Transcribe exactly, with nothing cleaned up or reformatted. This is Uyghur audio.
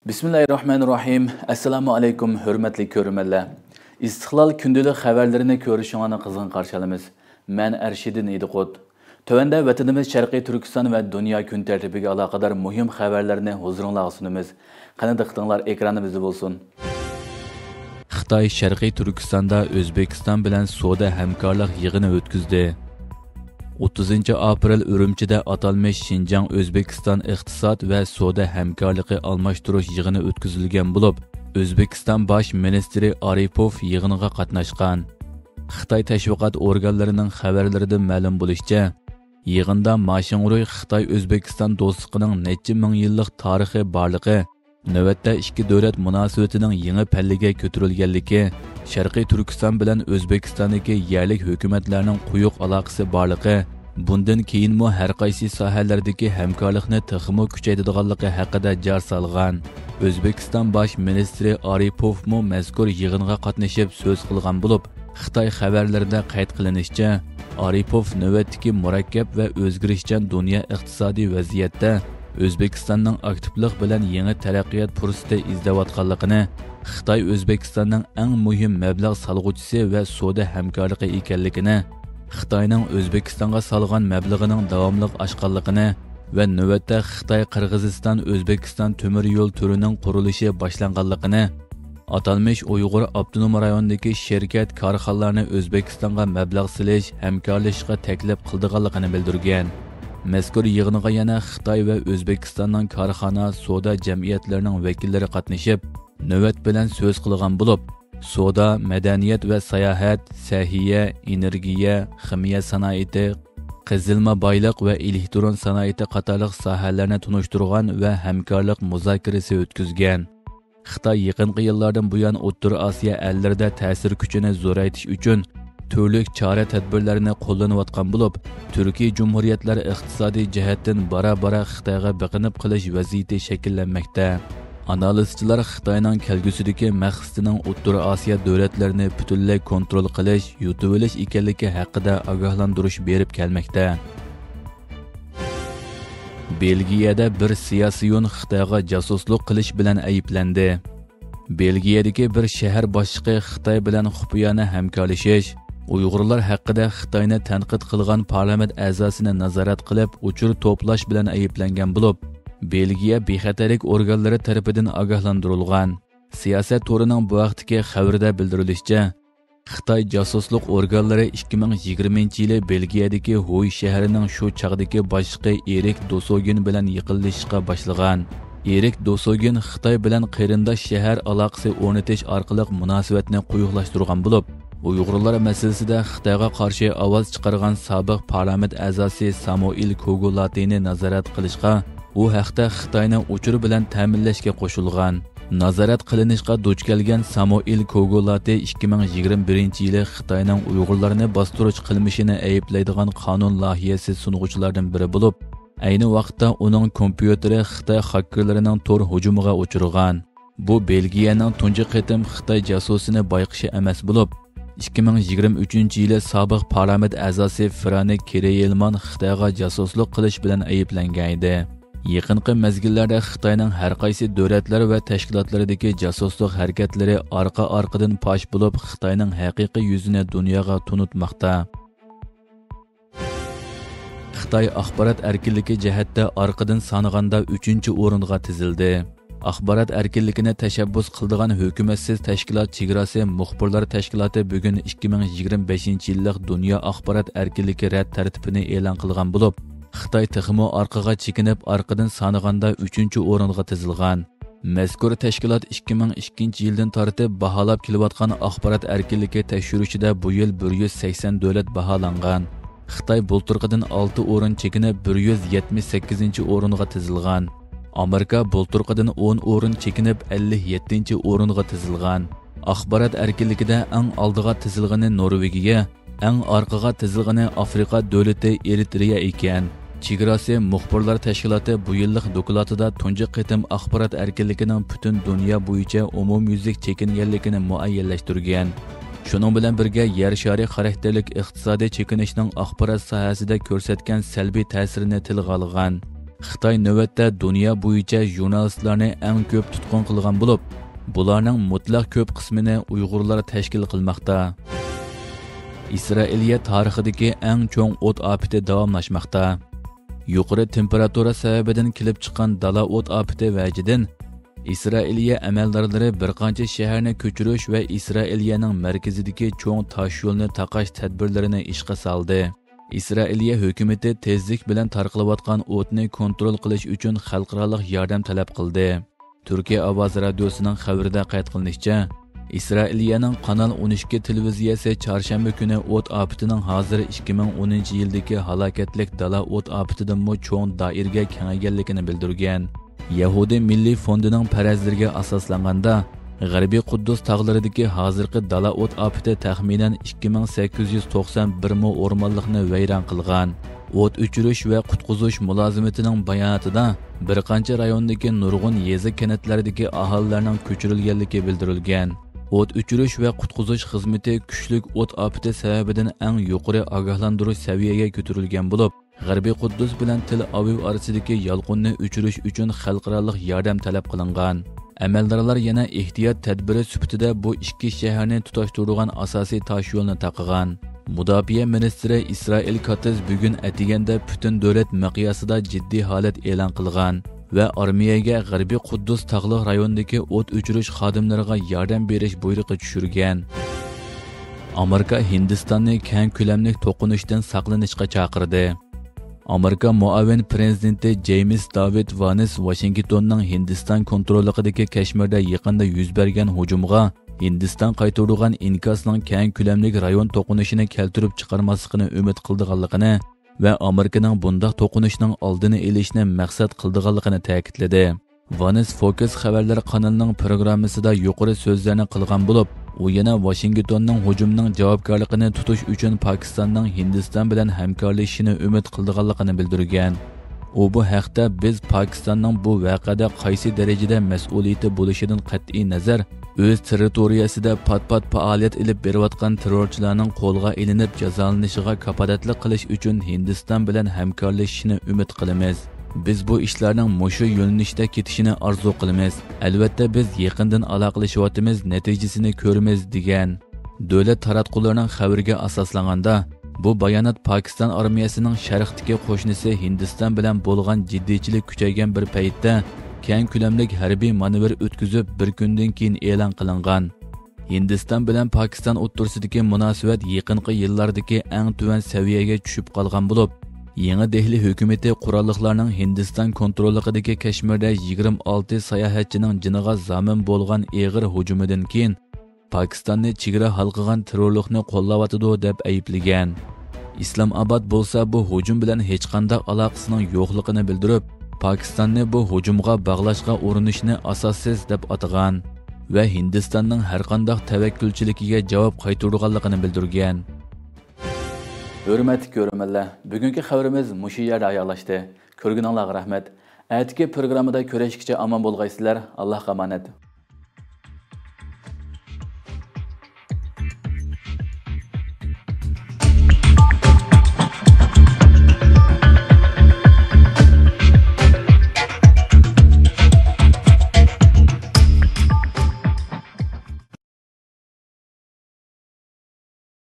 بىسمىللاھىررەھمانىررەھىم. ئەسسالامۇ ئەلەيكۇم، ھۆرمەتلىك كۆرۈرمەنلەر. ئىستىقلال كۈندىلىك خەۋەرلىرىنى كۆرۈشۈڭلارنى قىزغىن قارشى ئالىمىز. مەن ئەرشىدىن ئىدىقۇت. تۆۋەندە ۋەتىنىمىز شەرقىي تۈركىستان ۋە دۇنيا كۈن تەرتىپىگە ئالاقىدار مۇھىم خەۋەرلەرنى ھۇزۇرۇڭلارغا سۇنىمىز. قېنى، دىققىتىڭلار ئېكرانىمىزدا بولسۇن. خىتاي شەرقىي تۈركىستاندا ئۆزبېكىستان بىلەن سودا ھەمكارلىق يىغىنى ئۆتكۈزدى. ئوتتۇزىنچى ئاپرېل ئۈرۈمچىدە ئاتالمىش شىنجاڭ ئۆزبېكىستان ئىقتىساد ۋە سودا ھەمكارلىقى ئالماشتۇرۇش يىغىنى ئۆتكۈزۈلگەن بولۇپ، ئۆزبېكىستان باش مىنىستىرى ئارىپوف يىغىنغا قاتناشقان. خىتاي تەشۋىقات ئورگانلىرىنىڭ خەۋەرلىرىدىن مەلۇم بولۇشىچە، يىغىندا ماشىڭرۇي خىتاي ئۆزبېكىستان دوستلۇقىنىڭ نەچچە مىڭ يىللىق تارىخى بارلىقى، نۆۋەتتە ئىككى دۆلەت مۇناسىۋىتىنىڭ يېڭى پەللىگە كۆتۈرۈلگەنلىكى، شەرقىي تۈركىستان بىلەن ئۆزبېكىستاندىكى يەرلىك ھۆكۈمەتلەرنىڭ قويۇق ئالاقىسى بارلىقى، بۇندىن كېيىنمۇ ھەرقايسى ساھەلەردىكى ھەمكارلىقنى تېخىمۇ كۈچەيتىدىغانلىقى ھەققىدە جار سالغان. ئۆزبېكىستان باش مىنىستىرى ئارىپوفمۇ مەزكۇر يىغىنغا قاتنىشىپ سۆز قىلغان بولۇپ، خىتاي خەۋەرلىرىدە قەيت قىلىنىشىچە، ئارىپوف نۆۋەتتىكى مۇرەككەپ ۋە ئۆزگىرىشچان دۇنيا ئىقتىسادىي ۋەزىيەتتە ئۆزبېكىستاننىڭ ئاكتىپلىق بىلەن يېڭى تەرەققىيات پۇرسىتى ئىزدەۋاتقانلىقىنى، خىتاي ئۆزبېكىستاننىڭ ئەڭ مۇھىم مەبلەغ سالغۇچىسى ۋە سودا ھەمكارلىقى ئىكەنلىكىنى، خىتاينىڭ ئۆزبېكىستانغا سالغان مەبلىغىنىڭ داۋاملىق ئاشقانلىقىنى ۋە نۆۋەتتە خىتاي قىرغىزىستان ئۆزبېكىستان تۆمۈر يول تۈرىنىڭ قۇرۇلۇشى باشلانغانلىقىنى، ئاتالمىش ئۇيغۇر ئاپتونوم رايونىدىكى شىركەت، كارخانىلارنى ئۆزبېكىستانغا مەبلەغ سېلىش، ھەمكارلىشىشقا تەكلىپ قىلىدىغانلىقىنى بىلدۈرگەن. مەزكۇر يىغىنغا يەنە خىتاي ۋە ئۆزبېكىستاننىڭ كارخانا، سودا جەمئىيەتلىرىنىڭ ۋەكىللىرى قاتنىشىپ، نۆۋەت بىلەن سۆز قىلغان بولۇپ، سودا، مەدەنىيەت ۋە ساياھەت، سەھىيە، ئېنېرگىيە، خىمىيە سانائىتى، قېزىلما بايلىق ۋە ئېلېكترون سانائىتى قاتارلىق ساھەلەرنى تونۇشتۇرغان ۋە ھەمكارلىق مۇزاكىرىسى ئۆتكۈزگەن. خىتاي يېقىنقى يىللاردىن بۇيان ئوتتۇرا ئاسىيا ئەللىرىدە تەسىر كۈچىنى زورايتىش ئۈچۈن تۈرلۈك چارە-تەدبىرلەرنى قوللىنىۋاتقان بولۇپ، تۈركىي جۇمھۇرىيەتلەر ئىقتىسادىي جەھەتتىن بارا-بارا خىتايغا بېقىنىپ قېلىش ۋەزىيىتى شەكىللەنمەكتە. ئانالىزچىلار خىتاينىڭ كەلگۈسىدىكى مەقسىتىنىڭ ئوتتۇرا ئاسىيا دۆلەتلىرىنى پۈتۈنلەي كونترول قىلىش، يۇتۇۋېلىش ئىكەنلىكى ھەققىدە ئاگاھلاندۇرۇش بېرىپ كەلمەكتە. بېلگىيەدە بىر سىياسىيون خىتايغا جاسۇسلۇق قىلىش بىلەن ئەيىبلەندى. بېلگىيەدىكى بىر شەھەر باشلىقى خىتاي بىلەن خۇپىيانە ھەمكارلىشىش، ئۇيغۇرلار ھەققىدە خىتاينى تەنقىد قىلغان پارلامېنت ئەزاسىنى نازارەت قىلىپ، ئۇچۇر توپلاش بىلەن ئەيىبلەنگەن بولۇپ، بېلگىيە بىخەتەرلىك ئورگانلىرى تەرىپىدىن ئاگاھلاندۇرۇلغان. سىياسەت تورىنىڭ بۇ ھەقتىكى خەۋىرىدە بىلدۈرۈلۈشىچە، خىتاي جاسۇسلۇق ئورگانلىرى ئىككى مىڭ يىگىرمىنچى يىلى بېلگىيەدىكى ھۇي شەھىرىنىڭ شۇ چاغدىكى باشلىقى ئېرىك دوسوگىن بىلەن يېقىنلىشىشقا باشلىغان. ئېرىك دوسوگىن خىتاي بىلەن قېرىنداش شەھەر ئالاقىسى ئورنىتىش ئارقىلىق مۇناسىۋەتنى قويۇقلاشتۇرغان بولۇپ، ئۇيغۇرلار مەسىلىسىدە خىتايغا قارشى ئاۋاز چىقارغان سابىق پارلامېنت ئەزاسى سامۇئېل كوگۇلاتىنى نازارەت قىلىشقا، ئۇ ھەقتە خىتاينى ئۇچۇر بىلەن تەمىنلەشكە قوشۇلغان. نازارەت قىلىنىشقا دۇچ كەلگەن سامۇئېل كوگۇلاتى ئىككى مىڭ يىگىرمە بىرىنچى يىلى خىتاينىڭ ئۇيغۇرلارنى باستۇرۇش قىلمىشىنى ئەيىبلەيدىغان قانۇن لايىھەسى سۇنغۇچىلاردىن بىرى بولۇپ، ئەينى ۋاقىتتا ئۇنىڭ كومپيۇتېرى خىتاي خاككېرلىرىنىڭ تور ھۇجۇمىغا ئۇچرىغان. بۇ بېلگىيەنىڭ تۇنجى قېتىم خىتاي جاسۇسىنى بايقىشى ئەمەس بولۇپ، ئىككى مىڭ يىگىرمە ئۈچىنچى يىلى سابىق پارلامېنت ئەزاسى فرانك كرېيلمان خىتايغا جاسۇسلۇق قىلىش بىلەن ئەيىبلەنگەن ئىدى. يېقىنقى مەزگىللەردە خىتاينىڭ ھەر قايسى دۆلەتلەر ۋە تەشكىلاتلىرىدىكى جاسۇسلۇق ھەرىكەتلىرى ئارقا-ئارقىدىن پاش بولۇپ، خىتاينىڭ ھەقىقىي يۈزىنى دۇنياغا تونۇتماقتا. خىتاي ئاخبارات ئەركىنلىكى جەھەتتە ئارقىدىن سانىغاندا ئۈچىنچى ئورۇنغا تىزىلدى. ئاخبارات ئەركىنلىكىنى تەشەببۇس قىلىدىغان ھۆكۈمەتسىز تەشكىلات چېگراسى مۇخبىرلار تەشكىلاتى بۈگۈن ئىككى مىڭ يىگىرمە بەشىنچى يىللىق دۇنيا ئاخبارات ئەركىنلىكى رەت تەرتىپىنى ئېلان قىلغان بولۇپ، خىتاي تېخىمۇ ئارقىغا چېكىنىپ، ئارقىدىن سانىغاندا ئۈچىنچى ئورۇنغا تىزىلغان. مەزكۇر تەشكىلات ئىككى مىڭ ئىككىنچى يىلدىن تارتىپ باھالاپ كېلىۋاتقان ئاخبارات ئەركىنلىكى تەكشۈرۈشىدە بۇ يىل بىر يۈز سەكسەن دۆلەت باھالانغان. خىتاي بۇلتۇرقىدىن ئالتە ئورۇن چېكىنىپ، بىر يۈز يەتمىش سەككىزىنچى ئورۇنغا تىزىلغان. ئامېرىكا بۇلتۇرقىدىن ئون ئورۇن چېكىنىپ، ئەللىك يەتتىنچى ئورۇنغا تىزىلغان. ئاخبارات ئەركىنلىكىدە ئەڭ ئالدىغا تىزىلغىنى نورۋېگىيە، ئەڭ ئارقىغا تىزىلغىنى ئافرىقا دۆلىتى ئېرىترېيە ئىكەن. چېگراسى مۇخبىرلار تەشكىلاتى بۇ يىللىق دوكلاتىدا تۇنجى قېتىم ئاخبارات ئەركىنلىكىنىڭ پۈتۈن دۇنيا بويىچە ئومۇميۈزلۈك چېكىنگەنلىكىنى مۇئەييەنلەشتۈرگەن. شۇنىڭ بىلەن بىرگە، يەر شارى خاراكتېرلىك ئىقتىسادىي چېكىنىشنىڭ ئاخبارات ساھەسىدە كۆرسەتكەن سەلبىي تەسىرىنى تىلغا ئالغان. خىتاي نۆۋەتتە دۇنيا بويىچە ژۇرنالىستلارنى ئەڭ كۆپ تۇتقۇن قىلغان بولۇپ، بۇلارنىڭ مۇتلەق كۆپ قىسمىنى ئۇيغۇرلار تەشكىل قىلماقتا. ئىسرائىلىيە تارىخىدىكى ئەڭ چوڭ ئوت ئاپىتى داۋاملاشماقتا. يۇقىرى تېمپېراتۇرا سەۋەبىدىن كېلىپ چىققان دالا ئوت ئاپىتى ۋەجىدىن، ئىسرائىلىيە ئەمەلدارلىرى بىر قانچە شەھەرنى كۆچۈرۈش ۋە ئىسرائىلىيەنىڭ مەركىزىدىكى چوڭ تاشيولنى تاقاش تەدبىرلىرىنى ئىشقا سالدى. ئىسرائىلىيە ھۆكۈمىتى تېزلىك بىلەن تارقىلىۋاتقان ئوتنى كونترول قىلىش ئۈچۈن خەلقئارالىق ياردەم تەلەپ قىلدى. تۈركىيە ئاۋازى رادىيوسىنىڭ خەۋىرىدە قەيت قىلىنىشىچە، ئىسرائىلىيەنىڭ قانال ئون ئىككى تېلېۋىزىيەسى چارشەنبە كۈنى ئوت ئاپىتىنىڭ ھازىر ئىككى مىڭ ئونىنچى يىلدىكى ھالاكەتلىك دالا ئوت ئاپىتىدىنمۇ چوڭ دائىرىگە كېڭەيگەنلىكىنى بىلدۈرگەن. يەھۇدىي مىللىي فوندىنىڭ پەرەزلىرىگە ئاساسلانغاندا، غەربىي قۇددۇس تاغلىرىدىكى ھازىرقى دالا ئوت ئاپىتى تەخمىنەن ئىككى مىڭ سەككىز يۈز توقسان بىر مو ئورمانلىقنى ۋەيران قىلغان. ئوت ئۆچۈرۈش ۋە قۇتقۇزۇش مۇلازىمىتىنىڭ باياناتىدا بىر قانچە رايوندىكى نۇرغۇن يېزا، كەنتلەردىكى ئاھالىلەرنىڭ كۆچۈرۈلگەنلىكى بىلدۈرۈلگەن. ئوت ئۆچۈرۈش ۋە قۇتقۇزۇش خىزمىتى كۈچلۈك ئوت ئاپىتى سەۋەبىدىن ئەڭ يۇقىرى ئاگاھلاندۇرۇش سەۋىيەگە كۆتۈرۈلگەن بولۇپ، غەربىي قۇددۇس بىلەن تېل ئاۋىۋ ئارىسىدىكى يالقۇننى ئۆچۈرۈش ئۈچۈن خەلقئارالىق ياردەم تەلەپ قىلىنغان. ئەمەلدارلار يەنە ئېھتىيات تەدبىرى سۈپىتىدە بۇ ئىككى شەھەرنى تۇتاشتۇرىدىغان ئاساسىي تاشيولنى تاقىغان. مۇداپىئە مىنىستىرى ئىسرائىل كاتىز بۈگۈن ئەتىگەندە پۈتۈن دۆلەت مىقياسىدا جىددىي ھالەت ئېلان قىلغان ۋە ئارمىيەگە غەربىي قۇددۇس تاغلىق رايونىدىكى ئوت ئۆچۈرۈش خادىملىرىغا ياردەم بېرىش بۇيرۇقى چۈشۈرگەن. ئامېرىكا ھىندىستاننى كەڭ كۆلەملىك توقۇنۇشتىن ساقلىنىشقا چاقىردى. ئامېرىكا مۇئاۋىن پرېزىدېنتى جېيمىس داۋىد ۋانس ۋاشىنگتوننىڭ ھىندىستان كونتروللۇقىدىكى كەشمىردە يېقىندا يۈز بەرگەن ھۇجۇمغا ھىندىستان قايتۇرىدىغان ئىنكاسنىڭ كەڭ كۆلەملىك رايون توقۇنۇشىنى كەلتۈرۈپ چىقارماسلىقىنى ئۈمىد قىلىدىغانلىقىنى ۋە ئامېرىكىنىڭ بۇنداق توقۇنۇشنىڭ ئالدىنى ئېلىشنى مەقسەت قىلىدىغانلىقىنى تەكىتلىدى. ۋانس فوكس خەۋەرلىرى قانىلىنىڭ پروگراممىسىدا يۇقىرى سۆزلەرنى قىلغان بولۇپ، ئۇ يەنە ۋاشىنگتوننىڭ ھۇجۇمنىڭ جاۋابكارلىقىنى تۇتۇش ئۈچۈن پاكىستاننىڭ ھىندىستان بىلەن ھەمكارلىشىشىنى ئۈمىد قىلىدىغانلىقىنى بىلدۈرگەن. ئۇ بۇ ھەقتە، بىز پاكىستاننىڭ بۇ ۋەقەدە قايسى دەرىجىدە مەسئۇلىيىتى بولۇشىدىن قەتئىينەزەر، ئۆز تېررىتورىيەسىدە پات-پات پائالىيەت ئېلىپ بېرىۋاتقان تېررورچىلارنىڭ قولغا ئېلىنىپ جازالىنىشىغا كاپالەتلىك قىلىش ئۈچۈن ھىندىستان بىلەن ھەمكارلىشىشنى ئۈمىد قىلىمىز. بىز بۇ ئىشلارنىڭ مۇشۇ يۆنىلىشتە كېتىشىنى ئارزۇ قىلىمىز. ئەلۋەتتە، بىز يېقىندىن ئالاقىلىشىۋاتىمىز، نەتىجىسىنى كۆرىمىز، دېگەن. دۆلەت تاراتقۇلىرىنىڭ خەۋىرىگە ئاساسلانغاندا، بۇ بايانات پاكىستان ئارمىيەسىنىڭ شەرقتىكى قوشنىسى ھىندىستان بىلەن بولغان جىددىيچىلىك كۈچەيگەن بىر پەيتتە، كەڭ كۆلەملىك ھەربىي مانېۋىر ئۆتكۈزۈپ، بىر كۈندىن كېيىن ئېلان قىلىنغان. ھىندىستان بىلەن پاكىستان ئوتتۇرىسىدىكى مۇناسىۋەت يېقىنقى يىللاردىكى ئەڭ تۆۋەن سەۋىيەگە چۈشۈپ قالغان بولۇپ، يېڭى دېھلى ھۆكۈمىتى قوراللىقلارنىڭ ھىندىستان كونتروللۇقىدىكى كەشمىردە يىگىرمە ئالتە ساياھەتچىنىڭ جېنىغا زامىن بولغان ئېغىر ھۇجۇمىدىن كېيىن، پاكىستاننى چېگرا ھالقىغان تېررورلۇقنى قوللاۋاتىدۇ، دەپ ئەيىبلىگەن. ئىسلام ئاباد بولسا بۇ ھۇجۇم بىلەن ھېچقانداق ئالاقىسىنىڭ يوقلۇقىنى بىلدۈرۈپ، پاكىستاننى بۇ ھۇجۇمغا باغلاشقا ئۇرۇنۇشنى ئاساسسىز دەپ ئاتىغان ۋە ھىندىستاننىڭ ھەرقانداق تەۋەككۈلچىلىكىگە جاۋاب قايتۇرىدىغانلىقىنى بىلدۈرگەن. ھۆرمەتلىك كۆرۈرمەنلەر، بۈگۈنكى خەۋىرىمىز مۇشۇ يەردە ئاياغلاشتى. كۆرگىنىڭلارغا رەھمەت. ئەتىكى پروگراممىدا كۆرۈشكىچە ئامان بولغايسىلەر. ئاللاھقا ئامانەت.